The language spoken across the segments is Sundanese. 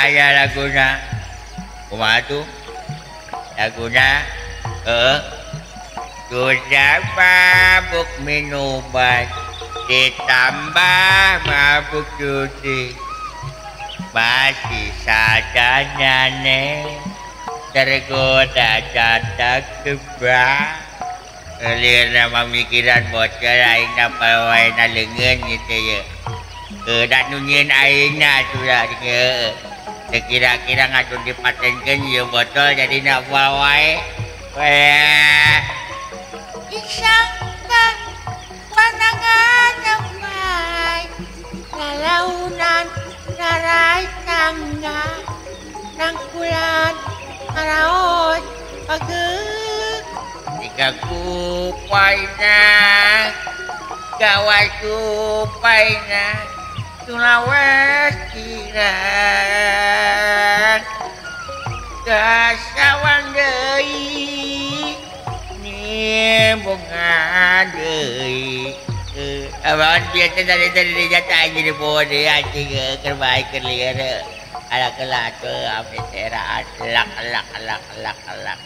Aya laguna. Kumaha tuh? Laguna heeh. Sudah mabuk minuman ditambah mabuk judi. Masih saja nyane tergoda janda kebak. Lieur nama mikiran bocah aing napal wae na leungeun gitu ya. Da nu nyieun aingna atuh ieu. Teu kira-kira ngadon dipatenkeun ieu botol jadi napal wae. Weh. Isangka panangan wae. Lalaunan narai tangga nangkulan karaos pageut. Jika kupaina gawa kupaina Sulawes kirang kasawan deui nimbungan deui. Abang biasa dari tadi jatah jadi bawa dia anjing keur bae keur lieur ala kelak ame tera lak lak lak lak lak.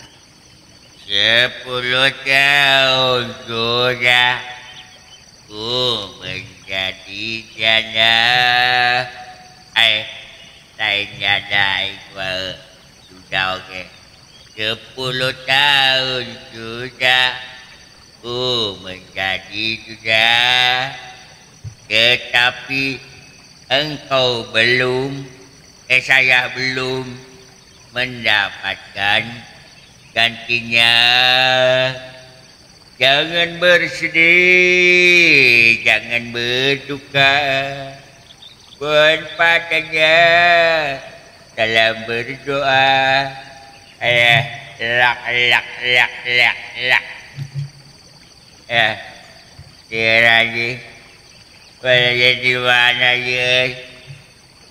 10 tahun sudah ku menjadi janda. Lain janda itu sudah oke. 10 tahun sudah ku menjadi sudah, tetapi engkau belum, saya belum mendapatkan gantinya. Jangan bersedih, jangan berduka, bukan padanya dalam berdoa. Lak lak lak lak lak. Dia lagi pada di mana ya?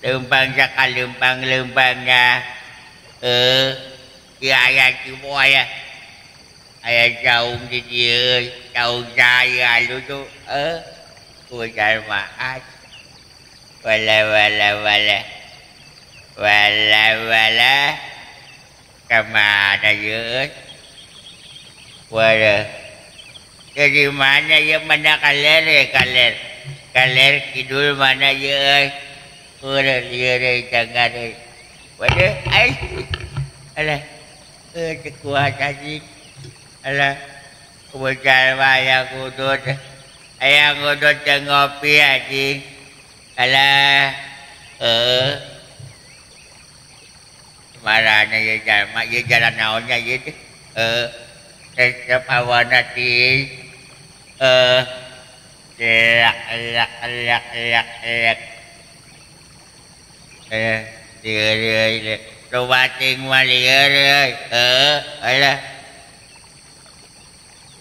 Lempang cakap lempang lempangnya. Dia ayah cuma ayah. Ayah jauh di dia, jauh saya lu tu. Ku maat. Wala wala wala. Wala wala. Kemana ya? Wala. Jadi mana ya mana kaler ya kaler. Kaler kidul mana ya? Wala dia jangan. Wala ai. Alah. Kuat anjing. Alah. Kebetulan ayah kudut. Ayah kudut ngopi anjing. Alah. Marana ya jalan, mak ya jalan naonnya ya teh. Tetep awana ti. Lak lak lak lak lak. Dia loba ting mah lieur euy. Alah.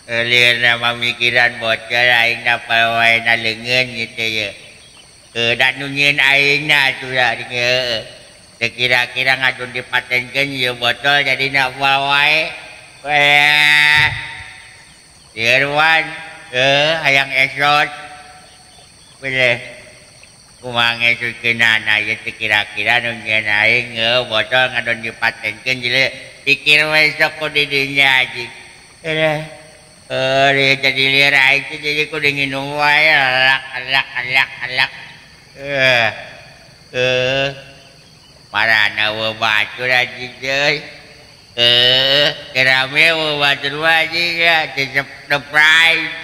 Lieur nama mikiran bocah aing napal wae na leungeun gitu ya. Da nu nyieun aingna atuh ieu. Teu kira-kira ngadon dipatenkeun ieu botol jadi napal wae. Weh. Lieur wan, hayang esot. Boleh. Kumaha ngesutkeunana ieu teu kira-kira nu nyieun aing botol ngadon dipatenkeun jadi pikir we sok ku di dinya anjing. Alah. Dia jadi lieur aing teh jadi kudu nginum wae lak lak lak lak. Marana we batur anjing deui. Kerame we batur anjing ya teu surprise.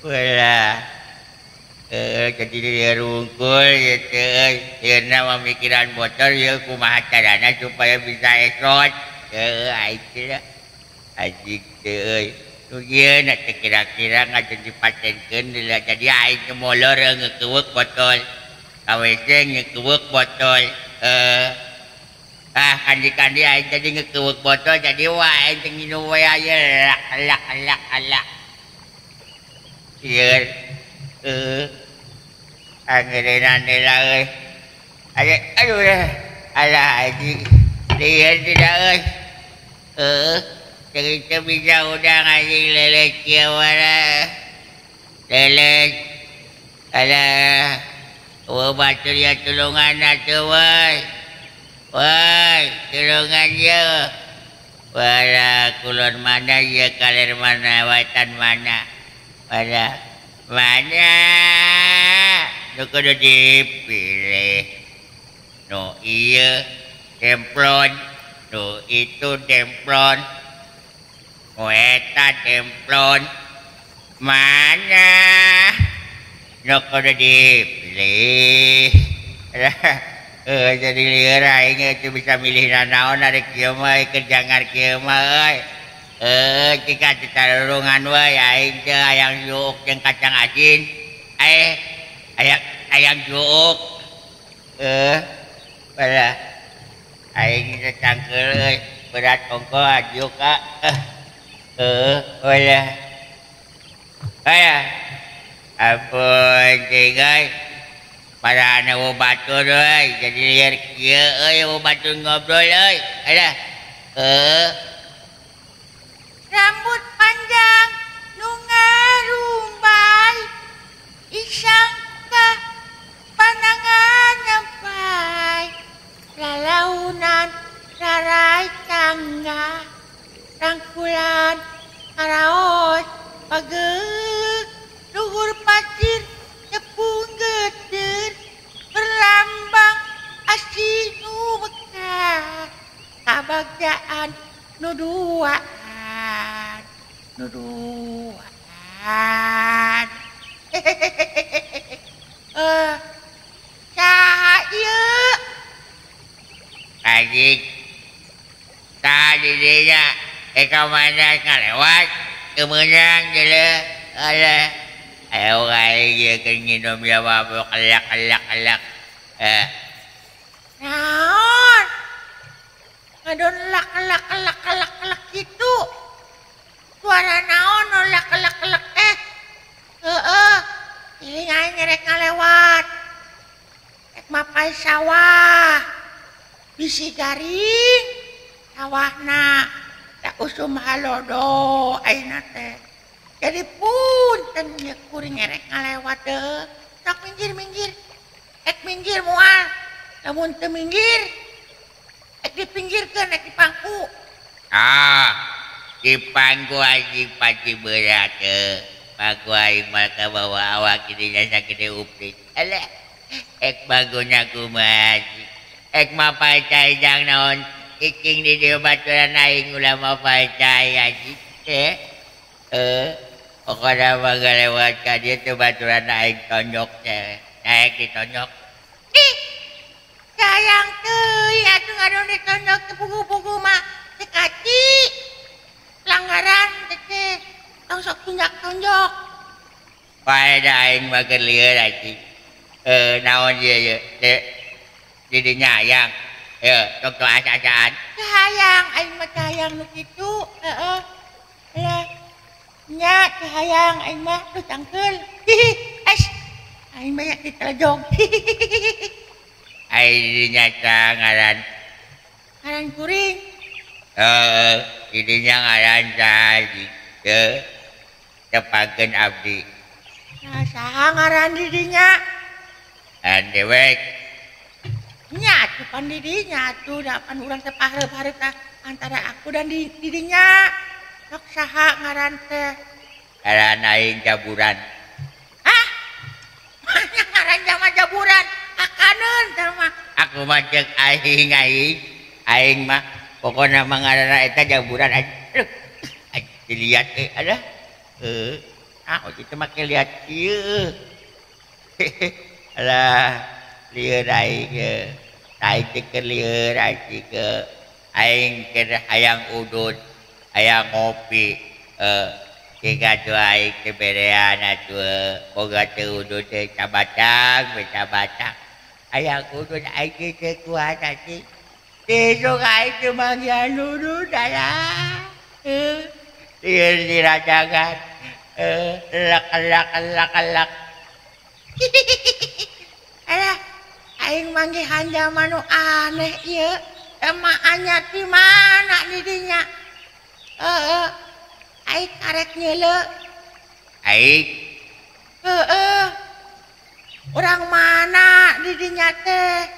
Wala. Jadi dia rungkul gitu. Lieurna mah mikiran botol ieu kumaha carana supaya bisa esot. Aing teh anjing teh euy. Nu ieu na teh kira-kira ngajen dipatenkeun jadi aing molor ngeukeuk botol. Ka WC ngeukeuk botol. Kandi-kandi aing jadi ngeukeuk botol jadi wah aing teh nginum we aya lak lak lak lak. Lieur. Angeureunana lah euy. Aduh alah anjing. Lieur tidak euy. Cerita bisa udang anjing lelet kieu wala. Lelet. Alah. Eueuh batur ya tulungan atuh euy. Woi, tulungan ye. Wala kulon mana ye kaler mana wetan mana. Wala mana nu kudu dipilih. Nu ieu demplon, nu itu demplon. Nu eta demplon. Mana nu kudu dipilih. Jadi lieur aing teu bisa milih nanaon ari kieu mah keur jangar kieu mah euy. Jika ditarurungan we aing teh hayang juuk jeung kacang asin. Hayang juuk. Balah aing teh cangkeul euy, berat ongko ajuk ka. Balah. Aya. Ampun cing euy. Para anak batur euy, jadi lieur kieu euy batur ngobrol euy. Alah. Rambut panjang nu ngarumbay, isangka panangan nyampai, lalaunan rarai tangga, rangkulan karaos pageuk, luhur pasir tepung geter, berlambang asih nu mekar, kabagjaan nu duaan, nu duaan. Saha ieu? Anjing. Saha di dinya? Ka mana ngalewat? Teu meunang jeuleuh. Alah. Ayo aing ieu keur nginum ieu mabok elak elak elak. Naon? Ngadon lak lak lak lak lak kitu. Suara naon nu lak lak lak teh? Heeh. Ieu aing rek ngalewat. Rek mapai sawah. Bisi garing sawahna. Da usum halodo ayeuna teh. Jadi punten ieu kuring erek ngalewat teh. Sok minggir-minggir. Ek minggir moal. Lamun teu minggir ek dipinggirkeun ek dipangku. Ah, dipangku anjing pasti berat teh. Pangku aing mah kabawa awak kieu sagede upit. Alah, ek baguna kumaha anjing. Ek mapay cai jang naon cicing di dieu baturan aing ulah mapay cai anjing. Pokona mah ngalewat ka dieu teh baturan aing tonjok teh. Naek ditonjok. Ih, sayang teuing atuh ngadon ditonjok teh pugu-pugu mah teu kaci. Pelanggaran teh tong sok tunjak-tonjok. Pae da aing mah keur lieur anjing. Naon ieu ye? Di dinya hayang. Ye, sok teu asa-asaan. Teu hayang aing mah teu hayang nu kitu, heeh. Alah. Nya teu hayang aing mah duh cangkeul. Hihi, es. Aing mah ditelejog. Aing di dinya ngaran. Ngaran kuring. Heeh, di dinya ngaran saha anjing? Teu tepangkeun abdi. Nah, saha ngaran di dinya? Ngaran dewek. Nya atuh pan di dinya atuh da pan urang teh pahareup-hareup tah antara aku dan di dinya. Sok saha ngaran teh? Ngaran aing Jaburan. Hah? Mana ngaran jama Jaburan? Akaneun teh mah. Aku mah ceuk aing aing. Aing mah pokona mah ngaranna eta Jaburan anjing. Aduh. Anjing dilihat euy alah. Heuh. Ah, kitu make liat kieu. Alah, lieur aing ye. Aing teh keur lieur anjing ke. Aing keur hayang udud, hayang ngopi. Jika tuh aing teh berean atuh, boga teu udud teh cabatang we cabatang. Hayang udud aing teh teu kuat anjing. Besok aing teh manggihan udud alah. Lieur dirajagan. Lak lak lak lak. Alah, aing manggihan jalma nu aneh ieu. Emang anyar di mana di dinya? Heeh. Aing karek nyeuleu. Aing? Heeh. Urang mana di dinya teh?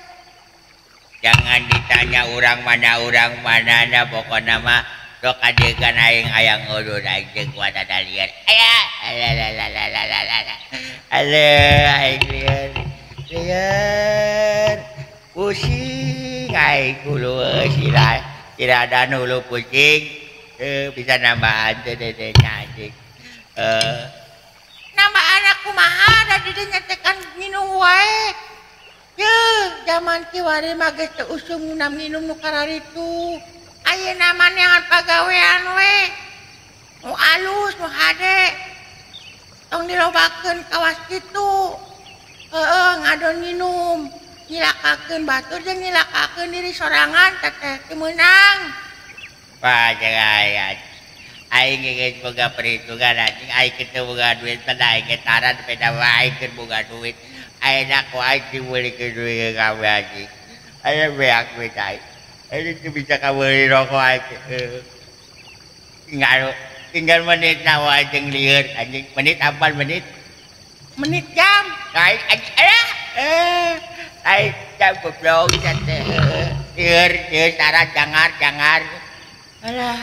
Jangan ditanya urang mana na pokona mah sok kadegan aing hayang ngudud aing teu kuat ada lieur. Aya alalalalalala. Aleuh aing lieur. Lieur. Pusing aing hulu sirah. Siradan hulu pusing. Bisa nambahan teh teh anjing. Nambahan aku kumaha da di dieu nyetekan nginum wae. Yeuh, zaman kiwari mah geus teu usum nginum nu kararitu. Ayeuna mah neangan pagawean we. Nu alus, nu hade. Tong dilobakeun kawas kitu. Heeh, ngadon nginum. Nyilakakeun batur jeung nyilakakeun diri sorangan teteh teu meunang. Wah, jangan aing geus boga perhitungan anjing aing teu boga duit teh aing ge taran beda wae aing keur boga duit. Ayeuna ku aing dibeulikeun duit kabeh anjing. Aya beak duit aing. Aing teu bisa kabeuli rokok aing. Tinggal menit na wae jeung lieur anjing. Menit apa menit? Menit jam. Aing anjing aing jam goblok teh. Lieur lieur syarat jangar. Alah.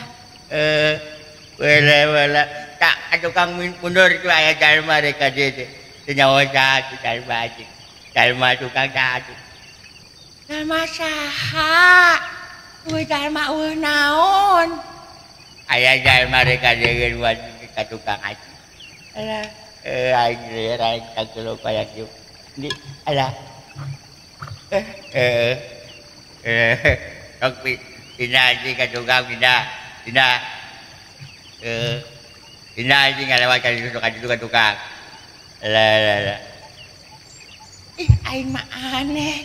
Wala tak tukang mundur tu aya jalma rek ka dieu teh. Teu nyaho saha tu jalma anjing. Jalma tukang saha tu. Jalma saha? Eueuh jalma eueuh naon? Aya jalma rek ka dieu ka tukang anjing. Alah, aing lieur aing kageuleuh aya kieu. Di alah. Sok pindah anjing ka tukang pindah. Pindah. Pindah anjing ngalewat ka ditu ka ditu ka tukang. Alah. Ih, aing mah aneh.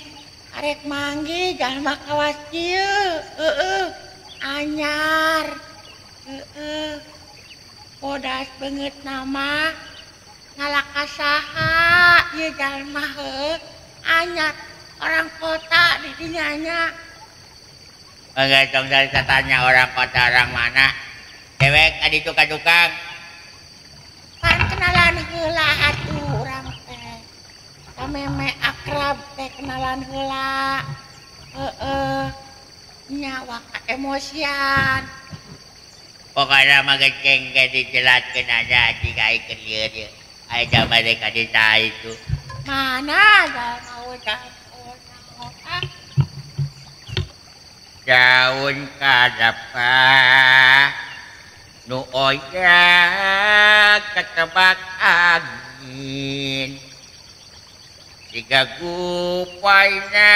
Arek manggih jalma kawas kieu. Heeh. Anyar. Heeh. Bodas beungeut nama. Ngalaka saha ieu jalma heueuh. Anyar orang kota di dinya nya. Enggak tong tanya orang kota orang mana. Dewek ka ditu ka tukang. Pan kenalan heula atuh urang teh. Sameme akrab teh kenalan heula. Heeh. Nya waka emosian. Pokona mah geceng ge dijelaskeun aja anjing aing keur lieur ieu. Aya jalma rek ka dieu saha itu. Mana jalma eueuh jalma ah. Daun kadapa nu oyak ketebak angin siga gupaina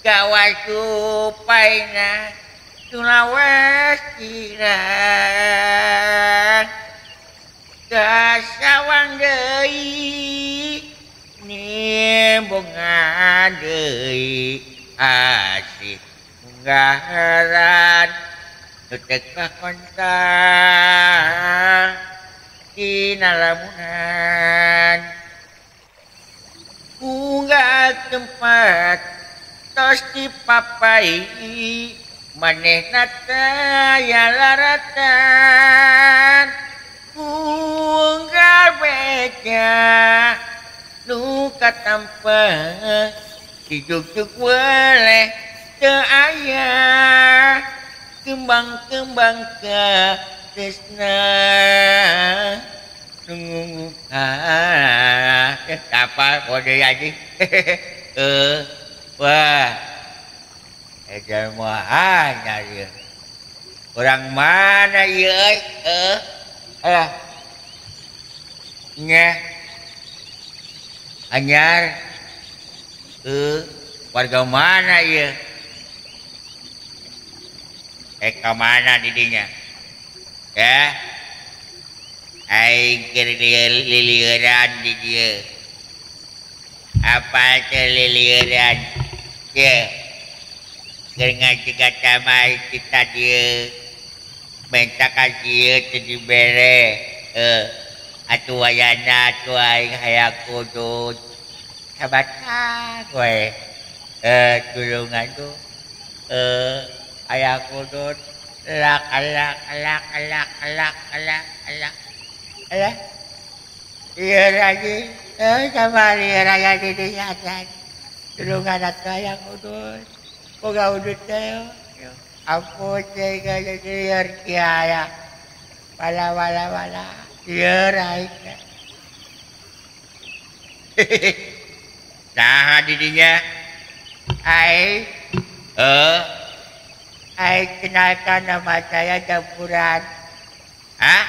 gawa supaina Sulawesi kirang kasawang deui nimbongan deui asih munggaran nu teu kakonta dina lamunan unggal tempat tos dipapai manehna taya laratan unggal beja nu katampa dijugjug weleh teu aya kembang-kembang ka tresna nunggu apa kode anjing. Wah jalma anyar ieu. Orang mana ieu euy? Alah. Nya. Anyar. Warga mana ieu? Ka mana didinya? Ya. Aing keur lilieuran di dieu. Apa teh lilieuran? Ye. Keur ngajegat sama kita dieu. Menta ka dieu teu dibere. Atuh wayana atuh aing hayang kudud. Sabatang we. Tulungan tuh. Hayang kudud. Lak alak alak alak alak alak alak. Alah. Iya lagi. Sama lieur aya di dieu. Tulungan atuh hayang udud. Boga udud teh. Ampun teh lieur kieu. Wala wala wala. Lieur aing. Saha di dinya? Aing. Aing kenalkan nama saya Jamburan. Hah?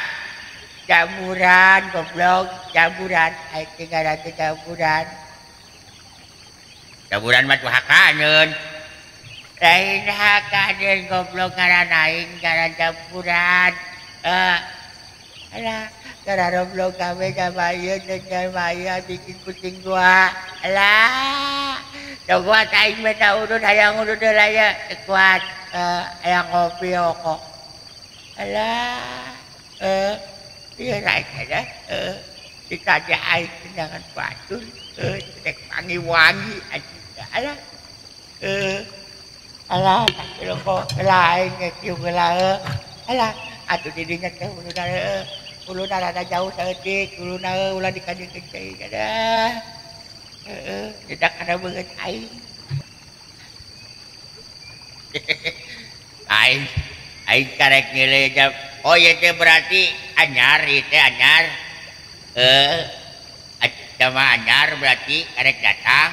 Jamburan, goblok, jamburan. Aing tinggal di jamburan. Jamburan mah tuh hakaneun. Lain hakaneun goblok ngaran aing ngaran jamburan. Alah, gara goblok gawe gawe ieu teh maya bikin kucing gua. Alah, teu kuat aing mah udud hayang udud heula ye, teu kuat. Hayang ngopi rokok. Alah, iya raja dah. Dikaja aing tendangan batur, cek wangi-wangi aja. Alah, alah, rokok lain ngekiu geula. Alah, atuh didinya teh uluna rada jauh saeutik, uluna ulah dikajeun cai dah. Tidak ada beungeut aing. Aing aing karek nilai jam. Oh ieu teh berarti anyar ieu teh anyar. Jamaah anyar berarti karek datang.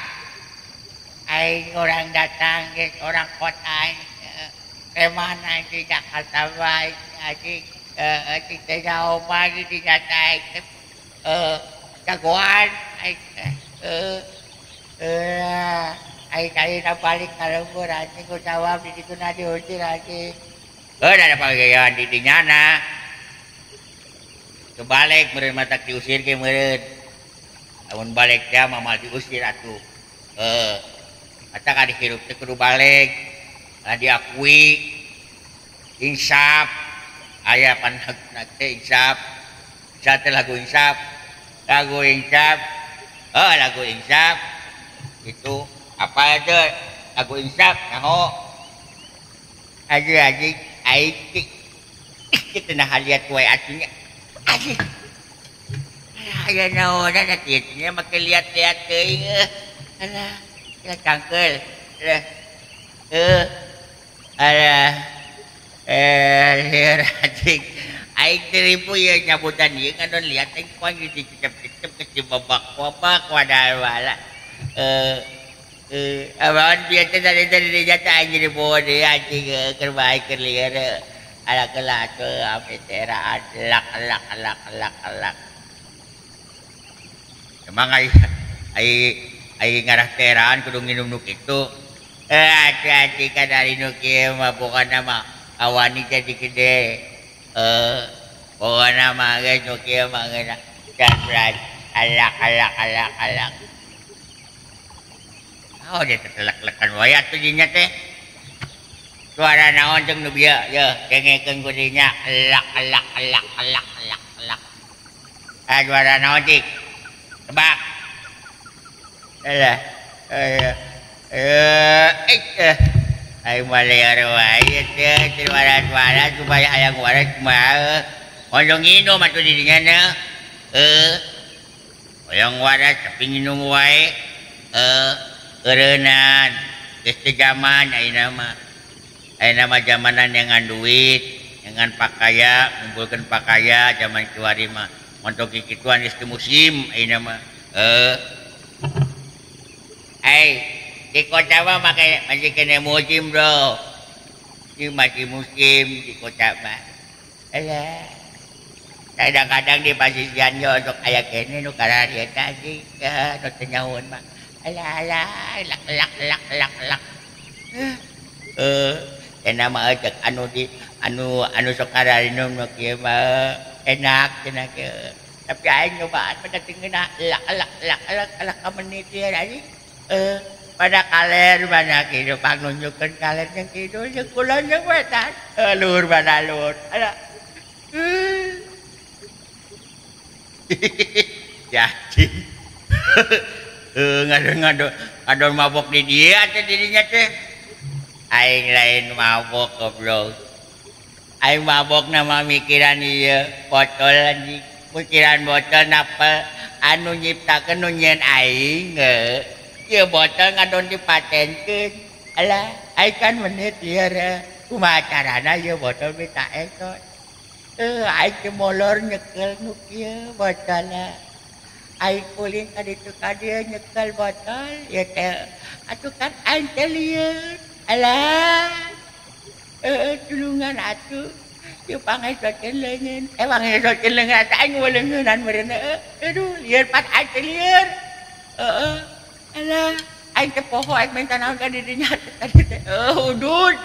Aing orang datang geus orang kota aing. Preman aing di Jakarta bae anjing. Cing teh jauh mah di Jakarta aing teh. Jagoan aing teh. Aing ayeuna balik ka lembur anjing ku jawab di ditu na diusir anjing. Da pagawean di dinya na. Kebalik meureun matak diusir ge meureun. Lamun balik teh mah diusir atuh. Matak adi hirup teh kudu balik. Diakui insaf. Aya pan teh insaf. Insaf teh lagu insaf. Lagu insaf. Lagu insaf. Itu apa itu lagu insaf nyaho. Aduh anjing aing kita nah lihat wae atunya. Anjing. Aya naonan atuh nya make lihat-lihat teuing. Alah, ya cangkeul. Alah. Lieur anjing. Aing teh ribu ieu nyabutan ieu ngadon lihat aing kuan dicecep-cecep geus dibabak-babak wadal wala. Awan biasa tadi tadi dia jatuh anjing di bawah dia anjing keur bae keur lieur. Ala kelah tuh api teraan lak lak lak lak lak. Emang ai ai ai ngarah teraan kudu nginum nu kitu. Atuh kan ari nu kieu mah pokona mah awani jadi gede. Pokona mah geus nu kieu mah geuna jabran alak alak alak alak. Oh dia tetelek-lekan wae atuh dinya teh. Suara naon jeung nu bieu yeuh dengekeun ku dinya elak elak elak elak elak elak. Ah suara naon cik? Tebak. Alah. Aing mah lieur wae teh suara-suara supaya hayang waras kumaha. Hoyong nginum atuh di dinya na. Hoyong waras tapi nginum wae. Eureunnan geus teu jaman ayeuna mah. Ayeuna mah jamanan dengan duit, dengan pakaya, ngumpulkeun pakaya jaman kiwari mah. Montok kikituan geus teu musim ayeuna mah. Ai di kota mah make masih kena musim, bro. Ini masih musim di kota mah. Alah. Kadang-kadang di pasisian yo sok aya kene nu kararieta sih, nu teu nyahoeun mah. Alah alah, lak lak lak lak lak. Enak mah cek anu di anu anu sok kararinum nu kieu mah enak cenah kieu. Tapi aing nyobaan pada teu ngeunah lak lak lak lak lak ka menit ieu anjing. Pada kaler mana kitu pangnunjukkeun kaler jeung kidul jeung kulon jeung wetan. Luhur mana luhur. Alah. Jadi ngadon ngadon mabok di dia teh dirinya teh. Aing lain mabok goblok. Aing mabok nama mikiran ieu botol anjing. Mikiran botol napel anu nyiptakeun nu nyieun aing. Ieu botol ngadon dipatenkeun. Alah, aing kan menit lieur. Kumaha carana ieu botol minta esot. Aing teh molor nyekel nu kieu botolna. Aing ulin ka ditu ka dieu nyekel botol ieu teh. Atuh kan aing teh lieur. Alah. Tulungan atuh. Ieu pangesotkeun leungeun. Pangesotkeun leungeun atuh aing leungeunan meureun heueuh. Aduh, lieur pat aing teh lieur. Heeh. Alah, aing teh poho aing minta naon ka didinya tadi teh. Udud.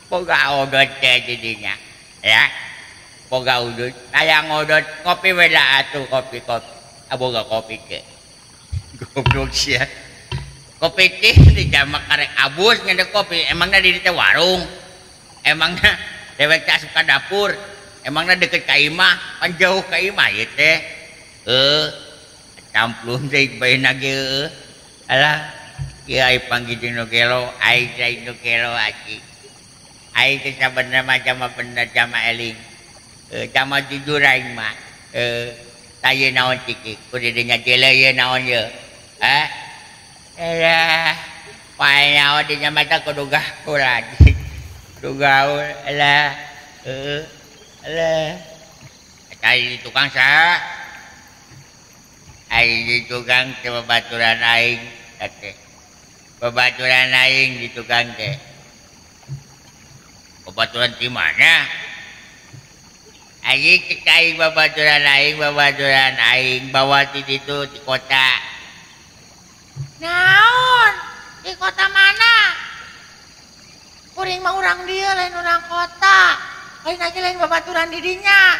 Boga odot teh didinya. Ya. Boga udud. Hayang odot kopi we da atuh kopi-kopi. Aboga kopi teh. Goblok sia. Kopi teh dijamak karek abus ngede kopi. Emangna di dieu teh warung. Emangna dewek teh asup ka dapur. Emangna deket ka imah, pan jauh ka imah ieu teh. Camplung deui bae ge heueuh. Alah, ieu ai panggih jeung nu gelo, aing teh nu gelo anjing. Aing teh sabenerna mah jama bener jama eling. Jama jujur aing mah. Tah ieu naon cicik, ku di dinya jele ieu naon ieu. Hah? Alah, pae naon di nya mah teh kudu gaul anjing. Kudu gaul, alah. Heueuh. Alah. Eta di tukang saha? Aing di tukang teh babaturan aing teh. Babaturan aing di tukang teh. Babaturan di mana? Aing cek aing babaturan aing bawa di ditu di kota. Naon? Di kota mana? Kuring mah urang dieu lain urang kota. Lain lagi lain babaturan di dinya.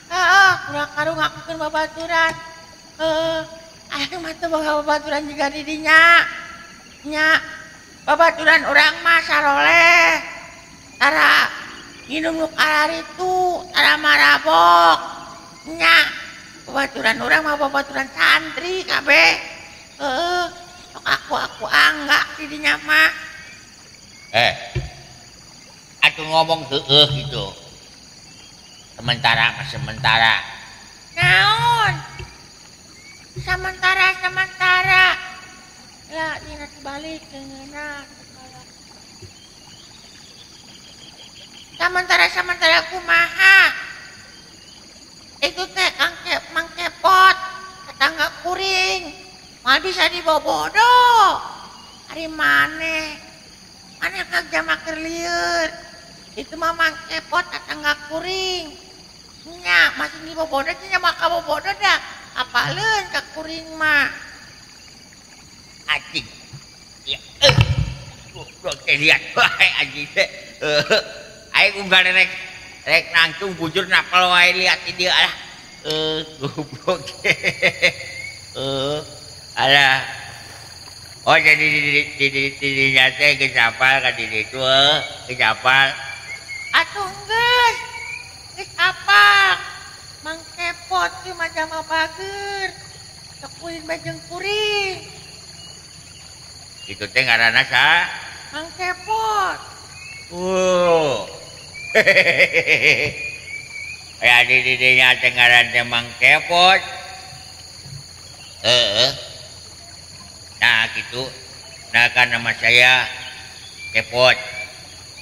Heeh, kurang karu ngakukeun babaturan. Heeh, aing mah teu boga babaturan juga di dinya. Nya, babaturan urang mah saroleh. Tara nginum nu kararitu, tara marabok. Nya, babaturan urang mah babaturan santri kabeh. Heeh, sok aku angga di dinya mah. Atuh ngomong heueuh gitu. Sementara mah sementara. Naon? Sementara. Lah, dina balik leungeunna. Sementara kumaha? Itu teh Kang Mang Kepot, tetangga kuring. Mah bisa dibobodo. Ari maneh? Maneh kagak maker lieur. Itu mah Mang Kepot tetangga kuring. Nya, masih dibobodo nya maka bobodo dah. Apaleun ka kuring mah. Anjing. Ya, goblok teh liat wae anjing teh. Aing unggal rek langsung bujur napal wae liat di dieu alah. Goblok. Alah. Oh jadi di dinya teh geus hafal ka di ditu geus hafal. Atuh geus. Geus hafal. Mang Kepot ieu mah jama bager. Sok ulin bae jeung kuring. Itu teh ngaranna saha? Mang Kepot. Oh. Ya di dinya teh ngaran teh Mang Kepot. Heeh. Nah gitu. Nah kan nama saya Kepot.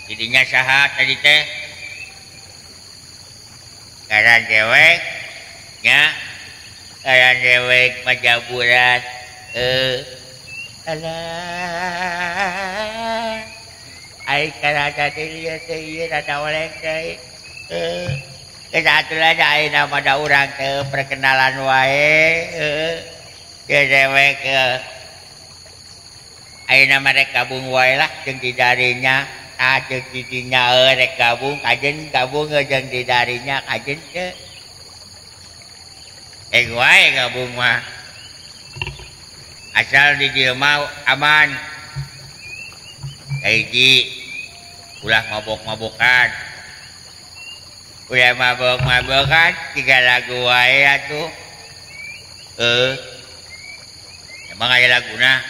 Didinya saha tadi teh? Ngaran dewek nya. Ngaran dewek majaburan. Alah. Aing karada teh ieu teh ieu rada oleng teh. Geus atuh lah ayeuna mah da urang teh perkenalan wae. Heeh. Geus dewek ayeuna mah rek gabung wae lah jeung di darinya. Tah jeung di dinya rek gabung kajen gabung jeung di darinya kajen teu. Wae gabung mah. Asal di dieu mah aman. Hiji ulah mabok-mabokan. Ulah mabok-mabokan tiga lagu wae atuh. Emang aya laguna?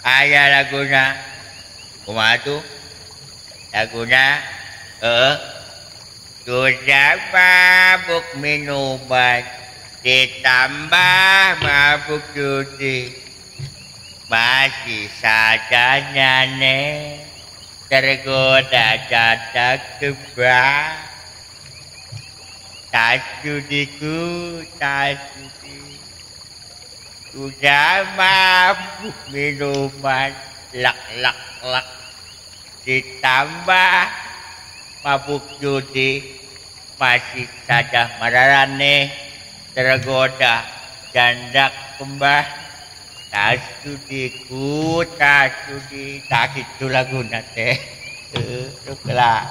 Aya laguna. Kumaha tuh? Laguna sudah mabuk minuman ditambah mabuk judi. Masih saja nyane tergoda janda kembang. Tasudiku tasudi sudah mabuk minuman lak lak lak ditambah mabuk judi masih saja mararane tergoda janda kembang. Tasudiku tasudi tak itu laguna teh lah.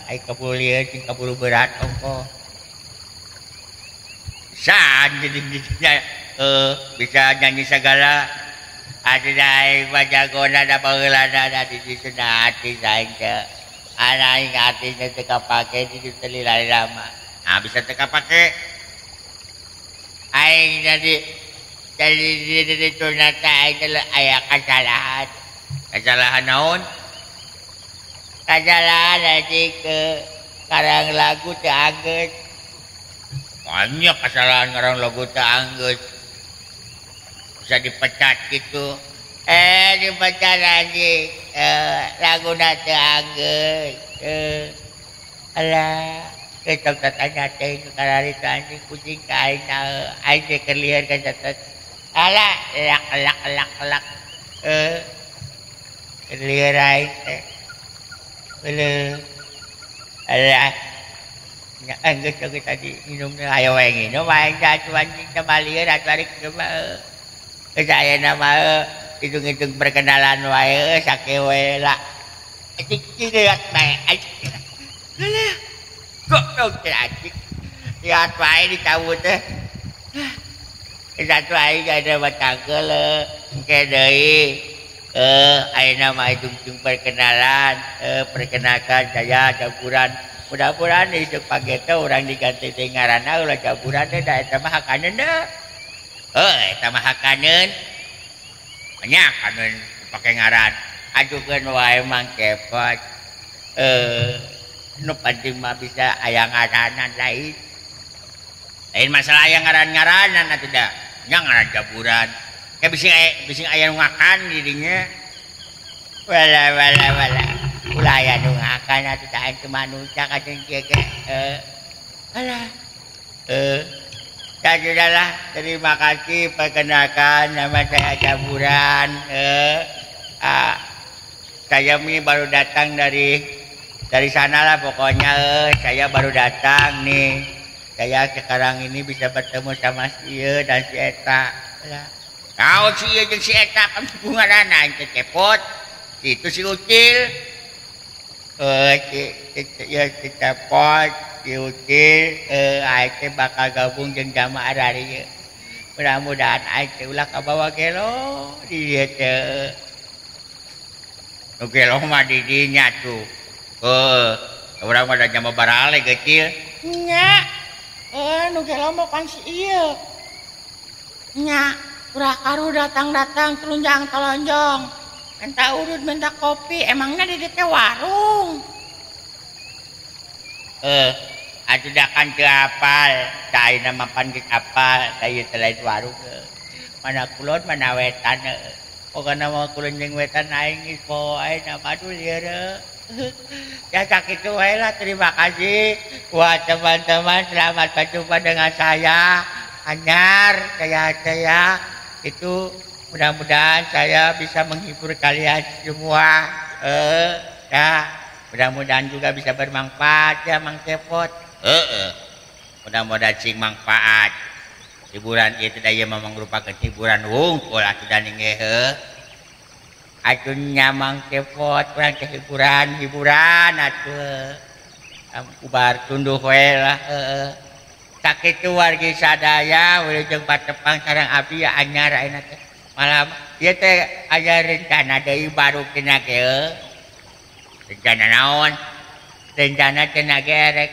Ai kabul ieu cing kaburu berat ongko. Saan jadi bisa nyanyi segala. Atuh aing mah jagona da baheulana da di dieu artis aing teh. Aing artisna teu kapake di dieu teh lila-lila mah. Nah bisa teu kapake. Aing jadi di ditu na teh aing teh aya kasalahan. Kasalahan naon? Kasalahan anjing ke karang lagu teu anggeus. Banyak kesalahan karang lagu teu anggeus. Bisa dipecat gitu. Dipecat anjing. Laguna teu anggeus. Alah, tong tatanya teh karari teh anjing kucing ka aing aing teh keur lieur ka catet. Alah, lak lak lak lak. Keur lieur aing teh. Alah. Alah. Nya geus oge tadi minum aya wae nginum aing teh atuh anjing teh balieur atuh ari kieu mah. Geus ayeuna mah hitung-hitung perkenalan wae sakieu we lah. Anjing lihat bae anjing. Alah. Goblok teh anjing. Lihat wae dicabut teh. Geus atuh aing ada mah tangkeul engke deui. Ayeuna mah hitung-hitung perkenalan, perkenalkan saya Jaburan. Mudah-mudahan isuk pagi teh urang diganti deui ngaranna ulah Jaburan teh da eta mah hakaneun da. Eta mah hakaneun. Banyak kaneun pake ngaran. Ajukeun wae Mang Cepot. Nu penting mah bisa aya ngaranan lain. Lain masalah aya ngaran-ngaranan atuh da. Nya ngaran Jaburan. Kayak bising aya nu ngakan di dinya. Wala wala wala. Ulah aya nu ngakan atuh da aing teh manusia ka jeung kieu ge. Alah. Ya sudahlah, terima kasih perkenalkan nama saya Jaburan. Saya ini baru datang dari sana lah pokoknya. Saya baru datang nih. Saya sekarang ini bisa bertemu sama si ieu dan si eta. Alah. Kau si ieu jeung si eta kan hubunganana aing teh Cepot. Itu si Ucil. Si Cepot, si Ucil, aing teh bakal gabung jeung jamaah ari ieu. Mudah-mudahan aing teh ulah kabawa gelo di dieu teh. Nu gelo mah di dinya tuh. Urang mah da jama barale kecil. Nya. Nu gelo mah pan si ieu. Nya. Urah karu datang-datang telunjang telonjong. Minta urut, minta kopi, emangnya di dieu warung. Atuh da kan teu apal, da ayeuna mah pan geus apal, da ieu teh lain warung. Mana kulon mana wetan. Pokona mah kulon jeung wetan aing geus poho ayeuna mah aduh lieur. Ya sakitu wae lah, terima kasih buat teman-teman, selamat berjumpa dengan saya. Anyar saya itu mudah-mudahan saya bisa menghibur kalian semua. Ya, mudah-mudahan juga bisa bermanfaat ya Mang Cepot. Mudah-mudahan sing manfaat. Hiburan itu da ieu mah mangrupakeun hiburan wungkul atuh da ning heuh. Atuh nya Mang Cepot urang teh hiburan atuh. Ubar tunduh we lah heuh. Sakitu wargi sadaya wilujeng patepang sareng abdi ya anyar ayeuna teh. Malam ieu teh aya rencana deui baru cenah ge. Rencana naon? Rencana cenah ge rek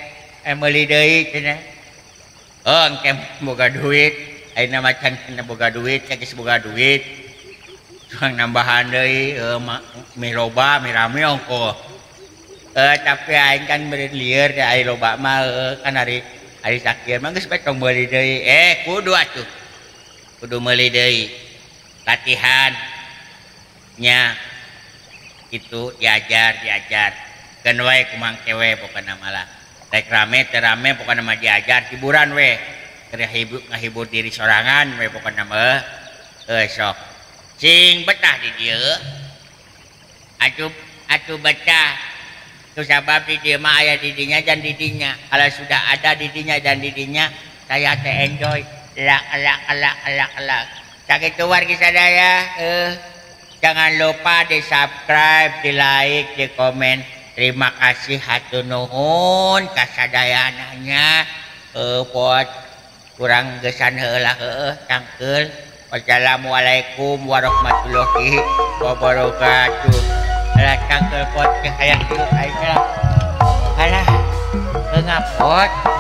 meuli deui cenah. Engke boga duit, ayeuna mah can boga duit, geus boga duit. Urang nambahan deui mie loba, mie rame ongkoh. Tapi aing kan beureun lieur teh ai loba mah kan ari sakieu mah geus bae tong meuli deui. Kudu atuh. Kudu meuli deui. Latihan nya itu diajar diajar. Keun wae kumangke we pokona mah. Rek rame teu rame pokona mah diajar hiburan we. Keur ngahibur diri sorangan we pokona mah. Heuh sok. Sing betah di dieu. Atuh atuh betah. Itu sabab di dieu mah aya didinya dan didinya. Kalau sudah ada didinya dan didinya, saya teh enjoy. Lak lak lak lak lak. Sakitu wargi sadaya, jangan lupa di subscribe, di like, di komen. Terima kasih hatur nuhun kasadayananya. Pot kurang gesan heula heueuh cangkeul. Wassalamualaikum warahmatullahi wabarakatuh. Alah cangkeul pot hayang hirup aing lah. Alah, ngapot.